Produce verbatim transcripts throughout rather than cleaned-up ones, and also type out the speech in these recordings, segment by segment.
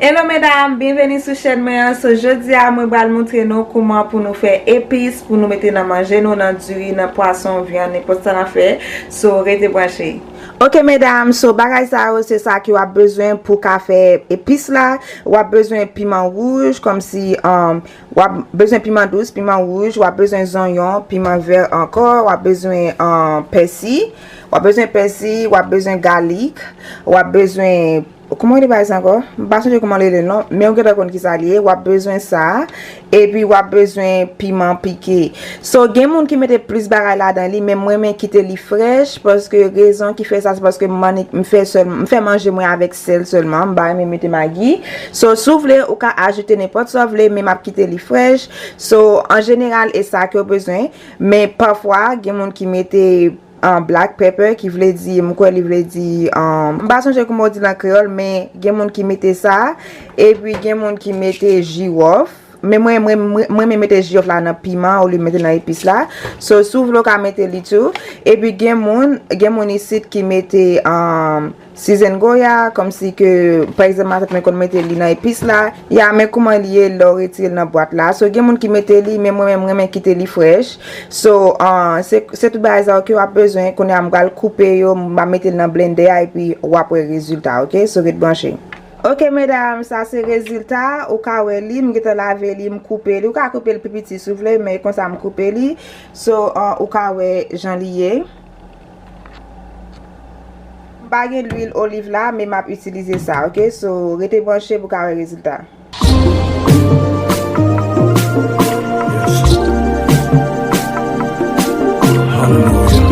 Hello medam, byenveni sou chèn mwen an. So, jodi a mwen pral montre nou kouman pou nou fè epis pou nou mete nan manje nou, nan diri, nan pwason, vyann, nenpòt sa n ap fè. So, rete branche. Ok medam, so bagay sa yo se sa ke w ap bezwen pou ka fè epis la. W ap bezwen piman wouj, kòmsi, um, w ap bezwen piman dous, piman wouj, w ap bezwen zonyon, piman vè ankò, w ap bezwen, um, pèsi, w ap bezwen pèsi, w ap bezwen galik, w ap bezwen, kòman rele bagay sa ankò? M pa sonje kòman l rele non, men ou gentan konn kisa l ye, w ap bezwen sa, epi w ap bezwen piman pike. So, gen moun ki mete plis bagay ladan li, men mwen renmen kite li frèch, paske rezon ki fè sa, se paske m annik, m fè sèl, m fè manje mwen avèk sèl sèlman, m pa renmen mete magi. So, si w vle, ou ka ajoute nenpòt sa w vle, men m ap kite li frèch. So, an jeneral, e sa ke w bezwen, men pafwa, gen moun ki mete an black pepper, ki vle di, m kwè li vle di, um, m pa sonje kouman yo di l an kreyòl, men gen moun ki mete sa, epi gen moun ki mete jiwòf. Men mwen, mwen, mwen, mwen renmen mete jiwòf la nan piman olye mete nan epis la. So, si w vle, w ka mete li tou. Epi gen moun, gen moun isit ki mete, um, season Goya, kòmsi ke, pa egzanp, matant mwen konn mete li nan epis la. Ya, men kouman li ye lè w retire l nan bwat la. So, gen moun ki mete li, men mwen menm, mwen renmen kite li frèch. So, uh, se, se tout bagay sa yo ke w ap bezwen. Kounye a, m pral koupe yo, m ap mete l nan blendè a, epi w ap wè rezilta, ok? So, ret branche. Ok, medam, sa se rezilta. Ou ka wè li, m gentan lave li, m koupe li. Ou ka koupe l pi piti si w vle, men konsa m koupe li. So, uh, ou ka wè jan li ye. M pa gen lwil oliv la, men m ap itilize sa, ok? So, rete branche pou w ka wè rezilta. Hallelujah.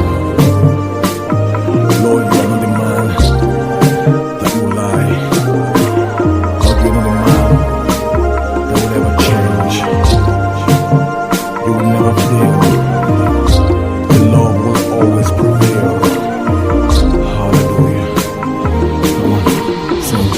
Lord, you are not a man that you will lie. God, you are not a man that will ever change. You will never fail. The love will always prevail. Hallelujah. Come on, sing.